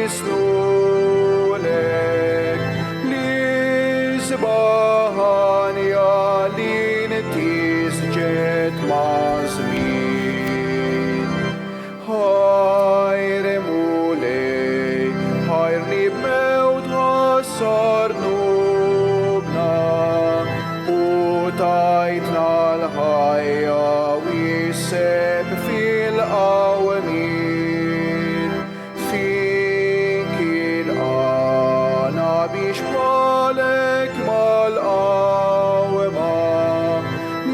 Nlisnulek l-isbaħ għanja li ntisġet maż-żmien. Ħajr Mulej, ħajr li b'mewt ħassar dnubna u tajtna l-ħajja wisseb fil-qawmien. Fik ilqagħna biex bħalek mal-qawma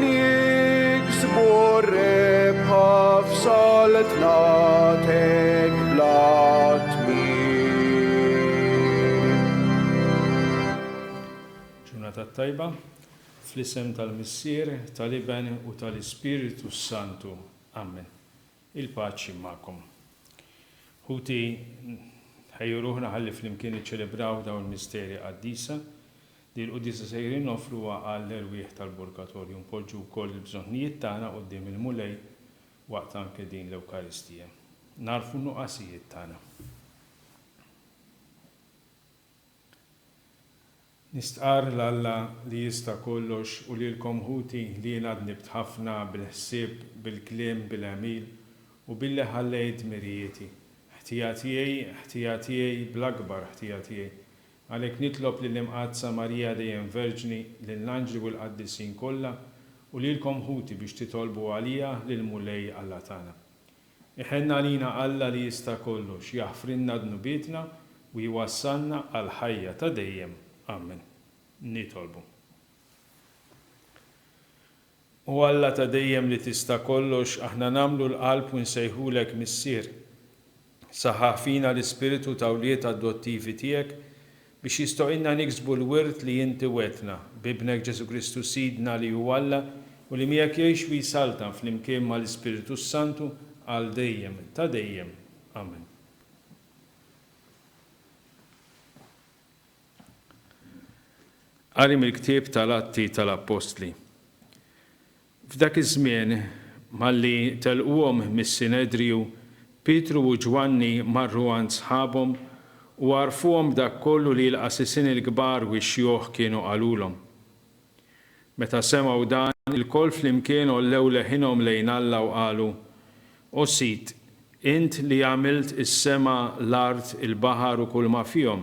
niksbu r-rebħa f'saltnatek bla tmiem. Ġurnata tajba, fl-isem tal-Missier, tal-Iben u tal-Ispirtu s-Santu. Amen. Il-paċi magħkom. Ħuti, ħejju ruħna ħalli flimkien niċċelebraw dawn il-misteri qaddisa. Din il-quddiesa sejrin noffruha għall-erwieħ tal-Purgatorju. Npoġġu wkoll il-bżonnijiet tagħna quddiem il-Mulej waqt anke din l-Ewkaristija. Nagħrfu n-nuqqasijiet tagħna. Nistqarr 'l Alla li jista' kollox u lilkom ħuti li jiena dnibt ħafna bil-ħsieb, bil-kliem, bil-għemil u billi ħallejt dmirijieti. Ħtija tiegħi, ħtija tiegħi, bl-akbar ħtija tiegħi. Għalhekk nitlob lill-Imqaddsa Marija dejjem Verġni, lill-anġli u l-qaddisin kollha, u lilkom ħuti biex titolbu għalija lill-Mulej Alla tagħna. Iħenn għalina Alla li jista' kollox, jaħfrilna dnubietna u jwassalna għall-ħajja ta' dejjem. Amen. Nitolbu. O Alla ta' dejjem li tista' kollox, aħna nagħmlu l-qalb u nsejħulek Missier. Saħħaħ fina l-ispirtu ta' wlied adottivi tiegħek biex jistoqilna niksbu l-wirt li inti wegħdtna, b'Ibnek Ġesù Kristu Sidna li hu Alla u li miegħek jgħix u jsaltan flimkien ma' l-Ispirtu s-Santu għal dejjem ta' dejjem. Amen. Qari mill-Ktieb ta' l-Atti ta' l-Appostli. F'dak iż-żmien, malli telquhom mis-Sinedriju, Pietru u Ġwanni marru għand sħabhom u għarrfuhom b'dak kollu li l-qassisin il-kbar u x-xjuħ kienu qalulhom. Meta semgħu dan, ilkoll flimkien għollew leħinhom lejn Alla u qalu, O Sid, int li għamilt is-sema, l-art, il-baħar u kulma fihom,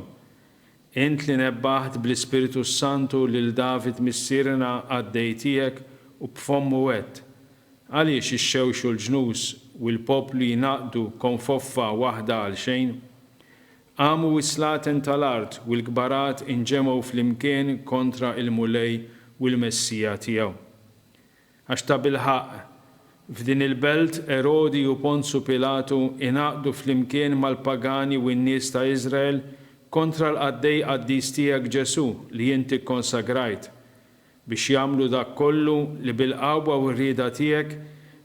Int li nebbaħt bl-Ispirtu s-Santu lil David missierna qaddej tiegħek u b'fommu għedt, Għaliex ixxewxu l-ġnus u l-popli jingħaqdu konfoffa waħda għalxejn? Qamu s-slaten tal-art u l-kbarat inġemgħu flimkien kontra l-Mulej u l-Messija tiegħu. Għax tabilħaqq, f'din il-belt Erodi u Ponzu Pilatu ingħaqdu flimkien mal-pagani u n-nies ta' Iżrael kontra l-qaddej qaddis tiegħek Ġesù li inti kkonsagrajt, biex jagħmlu dak kollu li bil-qawwa u r-rieda tiegħek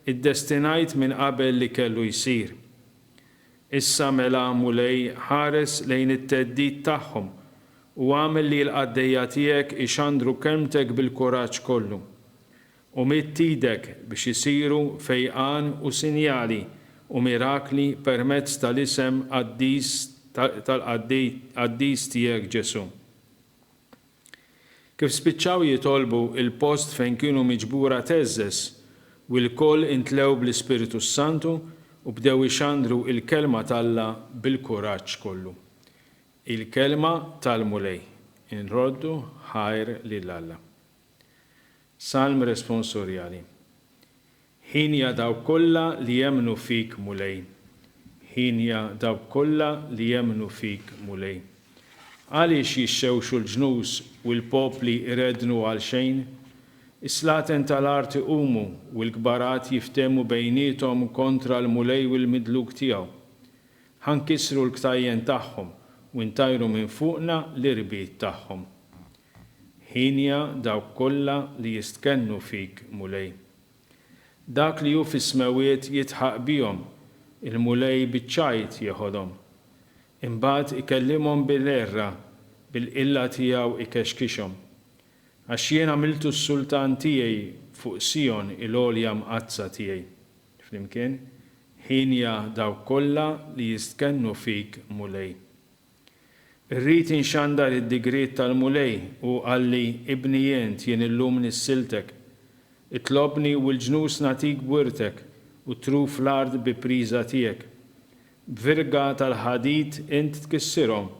iddestinajt minn qabel li kellu jsir. Issa mela, Mulej, ħares lejn it-theddid tagħhom u agħmel li l-qaddejja tiegħek ixandru kelmtek bil-kuraġġ kollu. U midd idek biex isiru fejqan u sinjali u mirakli permezz tal-isem qaddis tal-qaddej qaddis tiegħek Ġesù. Kif spiċċaw jitolbu, il-post fejn kienu miġbura theżżeż, u lkoll intlew bl-Ispirtu s-Santu u bdew ixandru il-kelma t'Alla bil-kuraġġ kollu. Il-Kelma tal-Mulej. Inroddu ħajr lil Alla. Salm Responsorjali. Hienja dawk kollha li jemmnu fik, Mulej. Hienja dawk kollha li jemmnu fik, Mulej. Għaliex jixxewxu l-ġnus u l-popli jreddnu għalxejn? Is-slaten tal-art iqumu u l-kbarat jiftehmu bejniethom kontra l-Mulej u l-midluk tiegħu. Ħa nkissru l-ktajjen tagħhom u ntajru minn fuqna l-irbit tagħhom. Hienja dawk kollha li jistkennu fik, Mulej. Dak li hu fis-smewwiet jidħaq bihom, il-Mulej biċ-ċajt jeħodhom. Imbagħad ikellimhom bil-għerra, bil-qilla tiegħu ikexkixhom. Għax jien għamiltu s-sultan tiegħi fuq Sijon il-għolja mqaddsa tiegħi. Flimkien, Hienja dawk kollha li jistkennu fik, Mulej. Irrid inxandar id-digriet tal-Mulej, hu qalli, Ibni int, jien illum nissiltek. Itlobni u l-ġnus nagħtik b'wirtek, u truf l-art bi priża tiegħek. B'virga tal-ħadid int tkissirhom,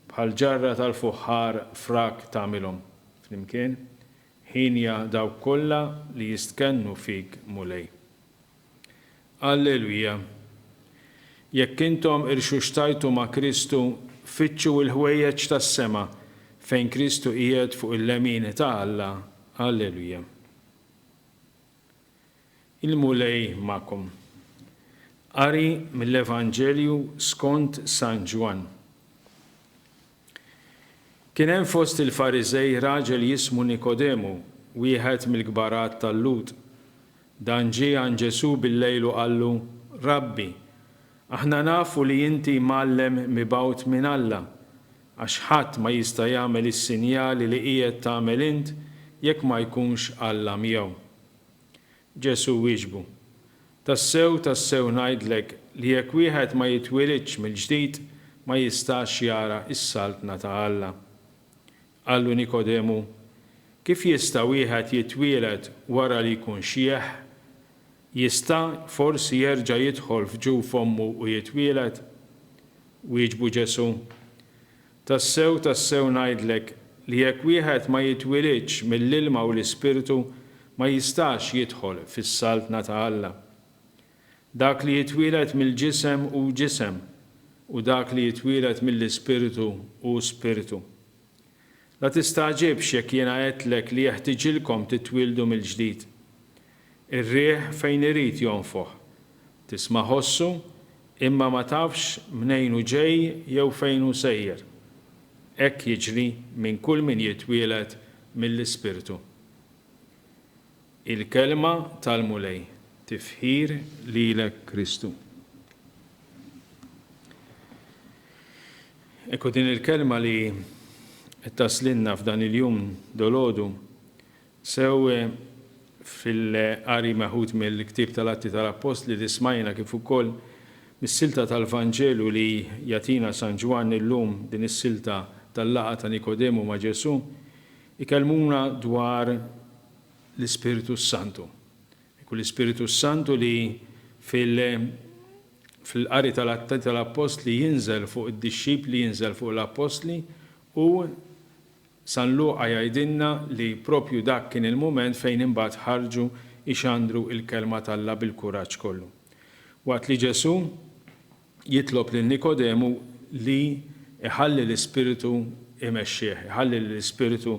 bħal ġarra tal-fuħħar frak tagħmilhom. Flimkien, Hienja dawk kollha li jistkennu fik, Mulej. Alleluja. Jekk intom irxuxtajtu ma' Kristu, fittxu l-ħwejjeġ tas-sema, fejn Kristu qiegħed fuq il-lemin ta' Alla. Alleluja. Il-Mulej magħkom. Qari mill-Evanġelju skont San Ġwann. Kien hemm fost il-Fariżej raġel jismu Nikodemu, wieħed mill-kbarat tal-Lhud. Dan ġie għand Ġesù billejl u qallu, Rabbi, aħna nafu li inti mgħallem mibgħut minn Alla, għax ħadd ma jista' jagħmel is-sinjali li qiegħed tagħmel int jekk ma jkunx Alla miegħu. Ġesù wieġbu, Tassew, tassew ngħidlek li jekk wieħed ma jitwilidx mill-ġdid, ma jistax jara s-saltna ta' Alla. Qallu Nikodemu, Kif jista' wieħed jitwieled wara li jkun xjieħ? Jista' forsi jerġa' jidħol f'ġuf ommu u jitwieled? Wieġbu Ġesù, Tassew, tassew ngħidlek li jekk wieħed ma jitwilidx mill-ilma u l-Ispirtu, ma jistax jidħol fis-Saltna ta' Alla. Dak li jitwieled mill-ġisem hu ġisem, u dak li jitwieled mill-Ispirtu hu spirtu. La tistagħġibx jekk jiena għedtlek li jeħtiġilkom titwieldu mill-ġdid. Ir-riħ fejn irid jonfoħ. Tisma' ħossu, imma ma tafx mnejn hu ġej jew fejn hu sejjer. Hekk jiġri minn kull min jitwieled mill-Ispirtu. Il-Kelma tal-Mulej. Tifħir lilek Kristu. Ekku din il-kelma li qed taslilna f'dan il-jum dolodu Sew fil-qari meħud mill-ktieb tal-Atti tal-Appostli li smajna kif ukoll mis-silta tal-Vanġelu li jagħtina San Ġwann illum, din is-silta tal-laqgħa ta' Nikodemu ma' Ġesù, ikellmuna dwar l-Ispirtu s-Santu. Ekku l-Ispirtu s-Santu li fil fil-qari tal-Atti tal-Appostli jinżel fuq id-dixxipli, jinżel fuq l-Appostli u San Luqa jgħidilna li proprju dak kien il-mument fejn imbagħad ħarġu jxandru l-Kelma t'Alla bil-kuraġġ kollu. Waqt li Ġesù jitlob lil Nikodemu li jħalli l-Ispirtu jmexxih, iħalli lill-Ispirtu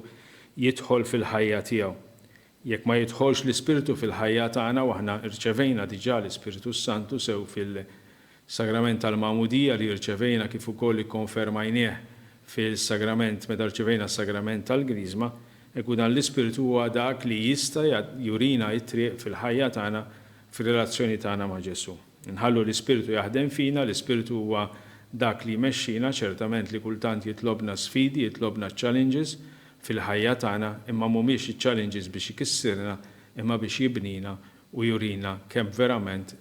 jidħol fil-ħajja tiegħu. Jekk ma jidħolx l-Ispirtu fil-ħajja tagħna, u aħna rċevejna diġà l-Ispirtu s-Santu sew fil-Sagrament tal-Magħmudija li rċevejna kif ukoll ikkonfermajnieh fil-Sagrament meta rċevejna s-Sagrament tal-Griżma, hekk hu dan l-Ispirtu huwa dak li jista' jurina t-triq fil-ħajja tagħna fir-relazzjoni tagħna ma' Ġesù. Inħallu l-Ispirtu jaħdem fina, l-Ispirtu huwa dak li jmexxina, ċertament li kultant jitlobna sfidi, jitlobna challenges, fil-ħajja tagħna imma mhumiex iċ-challenges biex ikissirna imma biex jibnina u jurina kemm verament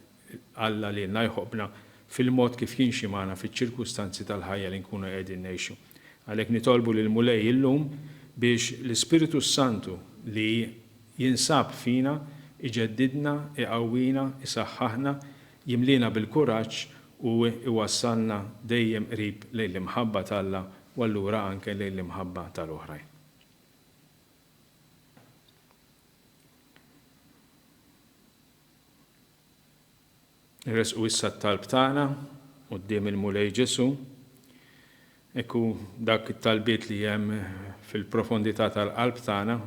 Alla lilna jħobbna fil-mod kif jimxi magħna fiċ-ċirkustanzi tal-ħajja li nkunu qegħdin ngħixu. Għalhekk nitolbu lill-Mulej illum biex l-Ispirtu s-Santu li jinsab fina iġeddidna, iqawwina, isaħħaħna, jimliena bil-kuraġġ u iwassalna dejjem qrib lejn l-imħabba t'Alla u allura anke lejn l-imħabba tal-oħrajn. Nressqu issa t-talb tagħna quddiem il-Mulej Ġesù. Hekk hu dak it-talbiet li hemm fil-profondità tal-qalb tagħna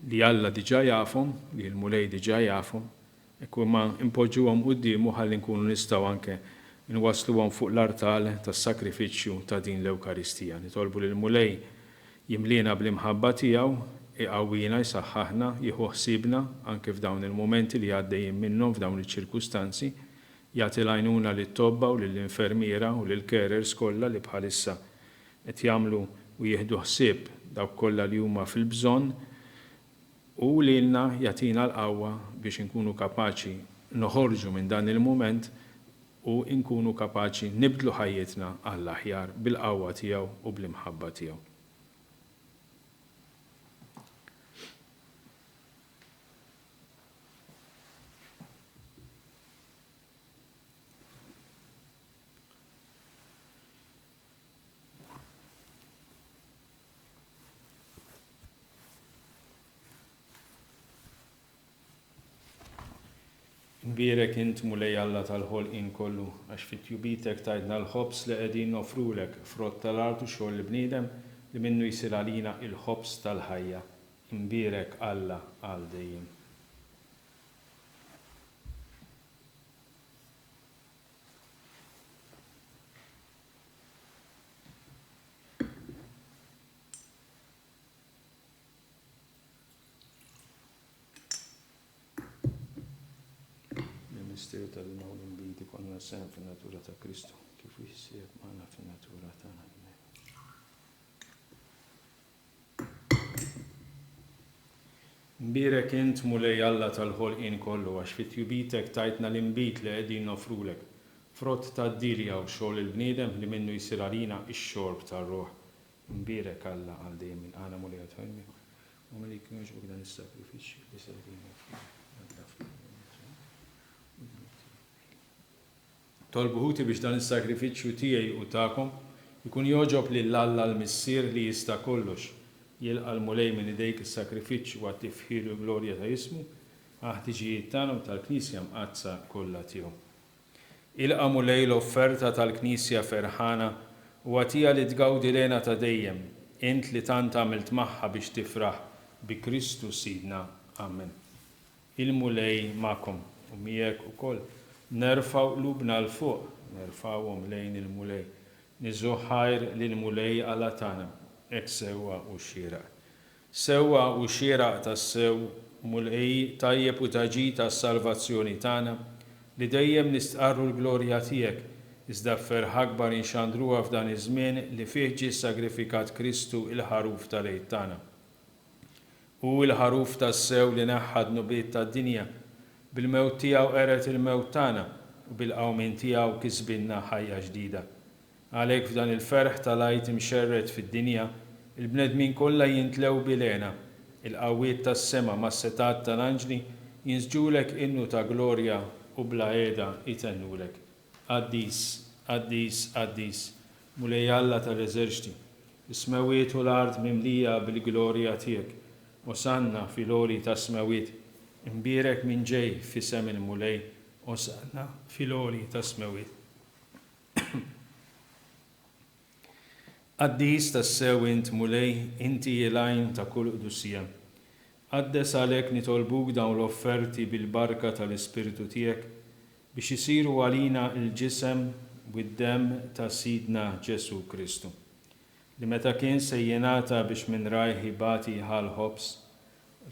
li Alla diġà jafhom, li l-Mulej diġà jafhom, Hekk imma npoġġuhom quddiemu ħalli nkunu nistgħu anke nwassluhom fuq l-artal tas-sagrifiċċju ta' din l-Ewkaristija. Nitolbu lill-Mulej jimliena bl-imħabba tiegħu, iqawwina, jsaħħaħna, jieħu ħsiebna anke f'dawn il-mumenti li għaddejjin minnhom f'dawn iċ-ċirkustanzi, jagħti l-għajnuna lit-tobba u lill-infermiera u lill-carers kollha li bħalissa qed jagħmlu u jieħdu ħsieb dawk kollha li huma fil-bżonn. U lilna jagħtina l-qawwa biex inkunu kapaċi noħorġu minn dan il-mument. u nkunu kapaċi nibdlu ħajjitna għall-aħjar bil-qawwa tiegħu u bl-imħabba tiegħu. Imbierek int, Mulej Alla tal-ħolqien kollu, għax fi tjubitek tajtna l-ħobż li qegħdin noffrulek, frott tal-art u xogħol il-bniedem, li minnu jsir għalina il-ħobż tal-ħajja. Imbierek Alla għal dejjem. Bil-misteru tal-ilma u l-inbid ikollna sehem fin-natura ta' Kristu, kif hu jissieħeb magħna fin-natura tagħna. Imbierek int, Mulej Alla tal-ħolqien kollu, għax fi tjubitek tajtna l-inbid li qegħdin noffrulek, frott tad-dielja u xogħol il-bniedem li minnu jsir għalina x-xorb tar-ruħ. Imbierek Alla għal dejjem ilqagħna Mulej għad ħolmi u Mulej jekk jogħġbok dan is-sagrifiċċju li sejrin noffrulek. Naddafna u dnub tiegħi. Tolbu ħuti biex dan is-sagrifiċċju tiegħi u tagħkom ikun jogħġob lil Alla l-Missier li jista' kollox. Jilqa' l-Mulej minn idejk is-sagrifiċċju għat-tifħir u l-glorja ta' ismu, għall-ħtiġijiet tagħna u tal-Knisja Mqaddsa kollha tiegħu. Ilqa' Mulej l-offerta tal-Knisja ferħana u agħtiha li tgawdi l-hena ta' dejjem, int li tant għamilt magħha biex tifraħ bi Kristu Sidna. Amen. Il-Mulej magħkom, u miegħek ukoll. Nerfgħu qlubna 'l fuq, nerfgħuhom lejn il-Mulej. Niżżuh ħajr lill-Mulej Alla tagħna, hekk sewwa u xieraq. Sewwa u xieraq tassew, Mulej, tajjeb u ta' ġid għas-salvazzjoni tagħna, li dejjem nistqarru l-glorja tiegħek, iżda b'ferħ akbar inxandruha f'dan iż-żmien li fih ġie ssagrifikat Kristu il-Ħaruf tal-Għid tagħna. Hu l-Ħaruf tassew li neħħa d-dnubiet tad-dinja. Bil-mewt tiegħu qered il-mewt tagħna u bil-qawmien tiegħu kisbilna ħajja ġdida. Għalhekk f'dan il-ferħ tal-Għid imxerred fid-dinja, il-bnedmin kollha jintlew bil-hena. Il-qawwiet tas-sema mas-setgħat tal-anġli jinsġulek innu ta' glorja u bla qiegħda jtennulek. Qaddis, qaddis, qaddis, Mulej Alla tal-eżerċti, is-smewwiet u l-art mimlija bil-glorja tiegħek. Osanna fil-għoli tas-smewwiet. Imbierek min ġej f'isem il-Mulej, Osanna fil-għoli tas-smewwiet. Qaddis tassew int, Mulej, inti hi l-għajn ta' kull qdusija. Qaddes għalhekk nitolbuk dawn l-offerti bil-barka tal-Ispirtu tiegħek, biex isiru għalina l-ġisem u d-demm ta' Sidna Ġesù Kristu, li meta kien se jingħata biex minn rajh ibati ħa l-ħobż,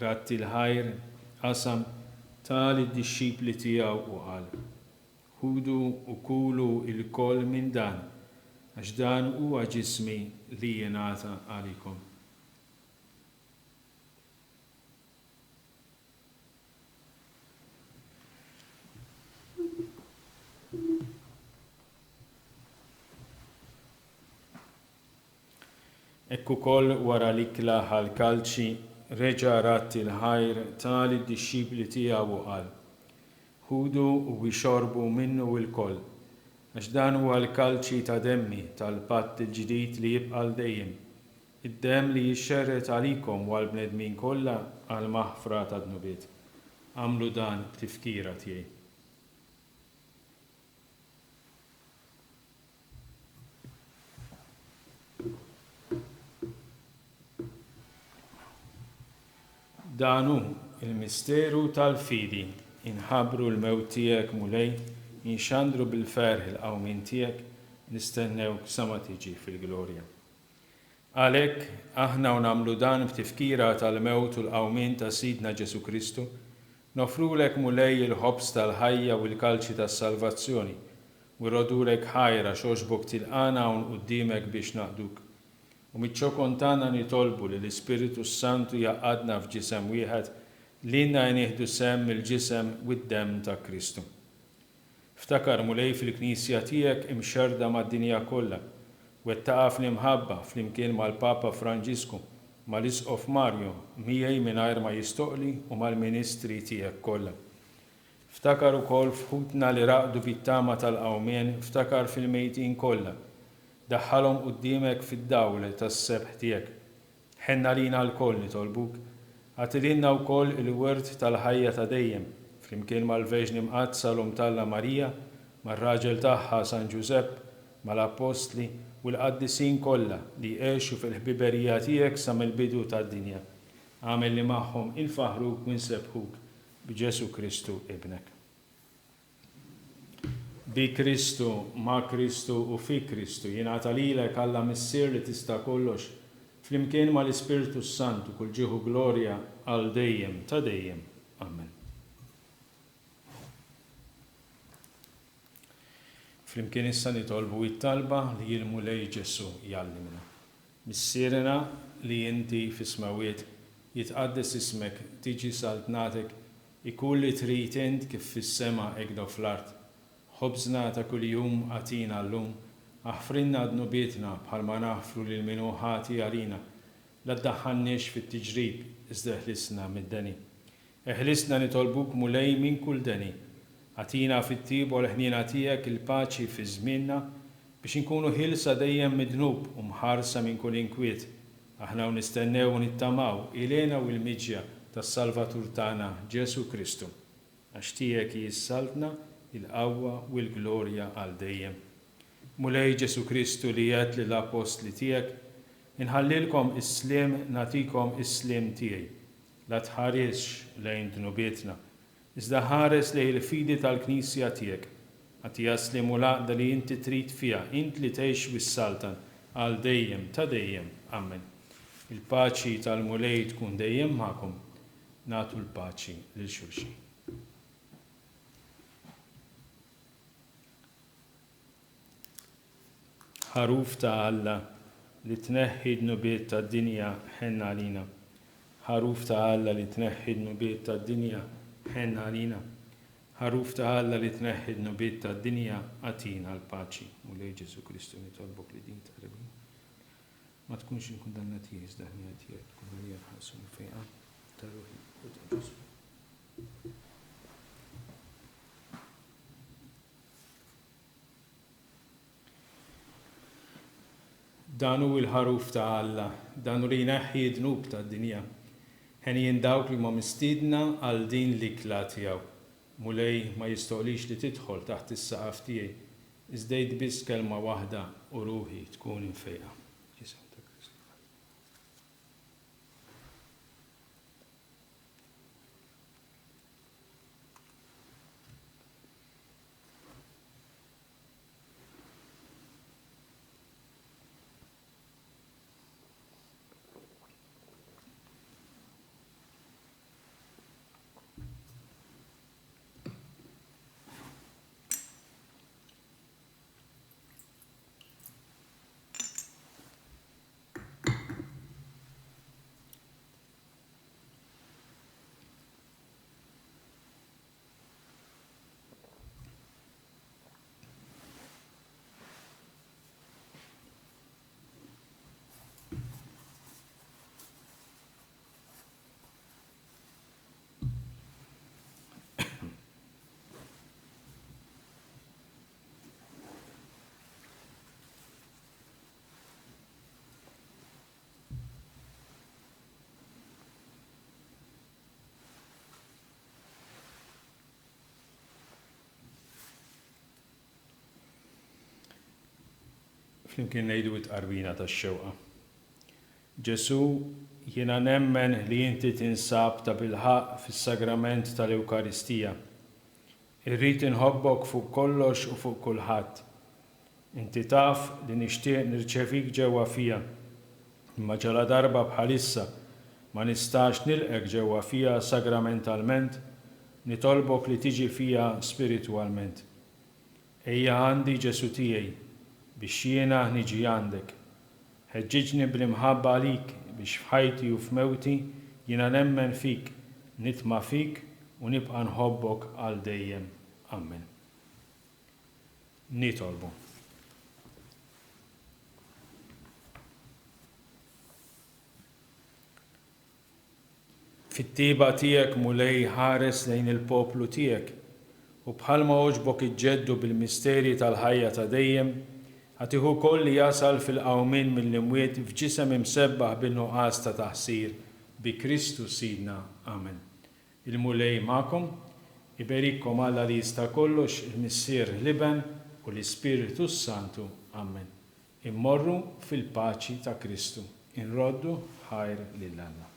radd il-ħajr, qasam, ta lid-dixxipli tiegħu u qal, Ħudu u kulu lkoll minn dan, għax dan huwa ġismi li jingħata għalikom. Hekk ukoll wara l-ikla ħa l-kalċi, reġa' radd il-ħajr, ta lid-dixxipli tiegħu u qal, Ħudu u ixorbu minnu lkoll, għax dan huwa l-kalċi ta' demmi tal-patt il-ġdid li jibqa' għal dejjem, Id-demm li jixxerred għalikom u għall-bnedmin kollha għall-maħfra tad-dnubiet. Agħmlu dan b'tifkira tiegħi. Dan hu l-misteru tal-fidi, inħabbru l-mewt tiegħek, Mulej, inxandru bil-ferħ il-qawmien tiegħek, nistennewk sa ma tiġi fil-glorja. Għalhekk, aħna u nagħmlu dan b'tifkira tal-mewt u l-qawmien ta' Sidna Ġesù Kristu, noffrulek Mulej il-ħobż tal-ħajja u l-kalċi tas-salvazzjoni, u rroddulek ħajr għax għoġbok tilqagħna hawn quddiemek biex naqduk. U miċ-ċokon tagħna nitolbu li l-Ispirtu s-Santu jgħaqqadna f'ġisem wieħed, lilna nieħdu sehem mill-ġisem u d-demm ta' Kristu. Ftakar, Mulej, fil-Knisja tiegħek imxerrda mad-dinja kollha. Wettaqha fl-imħabba, flimkien mal-Papa Franġisku, mal-Isqof Mario, miegħi mingħajr ma jistoqli u mal-ministri tiegħek kollha. Ftakar ukoll f'ħutna li raqdu bit-tama tal-qawmien, ftakar fil-mejtin kollha. Daħħalhom quddiemek fid-dawl tas-sebħ tiegħek. Ħenn għalina lkoll, nitolbuk. Agħti lilna wkoll il-wirt tal-ħajja ta' dejjem, flimkien mal-Verġni Mqaddsa l-Omm t'Alla Marija, mar-raġel tagħha San Ġużepp, mal-Appostli u l-qaddisin kollha li għexu fil-ħbiberija tiegħek sa mill-bidu tad-dinja. Agħmel li magħhom infaħħruk u nsebbħuk b'Ġesù Kristu Ibnek. Bi Kristu, ma' Kristu u fi Kristu, jingħata lilek, Alla Missier li tista' kollox, flimkien mal-Ispirtu s-Santu, kull ġieħ u glorja għal dejjem ta' dejjem. Amen. Flimkien issa nitolbu it-talba li l-Mulej Ġesù jgħallimna. Missierna li inti fis-smewwiet, jitqaddes ismek, tiġi saltnatek, Ikun li trid int kif fis-sema hekk daw fl-art. Ħobżna ta' kuljum agħtina llum. Aħfrilna dnubietna bħalma naħfru lil min hu ħati għalina. La ddaħħalniex fit-tiġrib, iżda eħlisna mid-deni. Eħlisna nitolbuk Mulej minn kull deni. Agħtina fit-tjieba u l-ħniena tiegħek il-paċi fi żmienna, biex inkunu ħielsa dejjem mid-dnub u mħarsa minn kull inkwiet, Aħna u nistennew u nittamaw il-hena u l-miġja tas-Salvatur tagħna Ġesù Kristu. Għax tiegħek hi s-saltna, il-qawwa u l-glorja għal dejjem. Mulej Ġesù Kristu li għedt lill-appostli tiegħek, Inħallilkom is-sliem nagħtikom is-sliem tiegħi. La tħarisx lejn dnubietna, Iżda ħares lejn il-fidi tal-Knisja tiegħek. Agħtiha s-sliem u l-għaqda li inti trid fiha, int li tgħix u ssaltan għal dejjem ta' dejjem. Amen. Il-paċi tal-Mulej tkun dejjem magħkom. Nagħtu l-paċi lil xulxin. Ħaruf ta' Alla li tneħħi d-dnubiet tad-dinja, ħenn għalina. Ħaruf ta' Alla li tneħħi d-dnubiet tad-dinja, ħenn għalina. Ħaruf ta' Alla li tneħħi d-dnubiet tad-dinja, agħtina l-paċi. Mulej Ġesù Kristu nitolbok li din tqarbina ma tkunx il-kundanna tiegħi iżda ħniena tiegħek tkun għalija l-ħelsien u l-fejqan ta' ruħi u ta' ġismi. Dan hu l-Ħaruf ta' Alla, dan hu li jneħħi d-dnub tad-dinja. Henjin dawk li huma mistiedna għal din l-ikla tiegħu. Mulej, ma jistoqlix li tidħol taħt is-saqaf tiegħi, iżda għid biss kelma waħda u ruħi tkun imfejqa. Ġisem ta' Kristu. Flimkien ngħidu it-tqarbina tax-xewqa. Ġesù, jiena nemmen li inti tinsab tabilħaqq fis-sagrament tal-Ewkaristija. Irrid inħobbok fuq kollox u fuq kulħadd. Inti taf li nixtieq nirċevik ġewwa fija, imma ġaladarba bħalissa ma nistax nilqgħek ġewwa fija sagramentalment, nitolbok li tiġi fija spiritwalment. Ejja għandi Ġesù tiegħi, biex jiena niġi għandek. Ħeġġiġni bl-imħabba għalik biex f'ħajti u f'mewti jiena nemmen fik, nitma' fik u nibqa' nħobbok għal dejjem. Ammen. Nitolbu. Fit-tjieba tiegħek, Mulej, ħares lejn il-poplu tiegħek, u bħalma għoġbok iġġeddu bil-misterji tal-ħajja ta' dejjem, agħtih ukoll li jasal fil-qawmien mill-imwiet f'ġisem imsebbaħ bin-nuqqas ta' taħsir, bi Kristu Sidna. Amen. Il-Mulej magħkom. Iberikkom Alla li jista' kollox, il-Missier, l-Iben, u l-Ispirtu s-Santu. Amen. Immorru fil-paċi ta' Kristu. Inroddu ħajr lil Alla.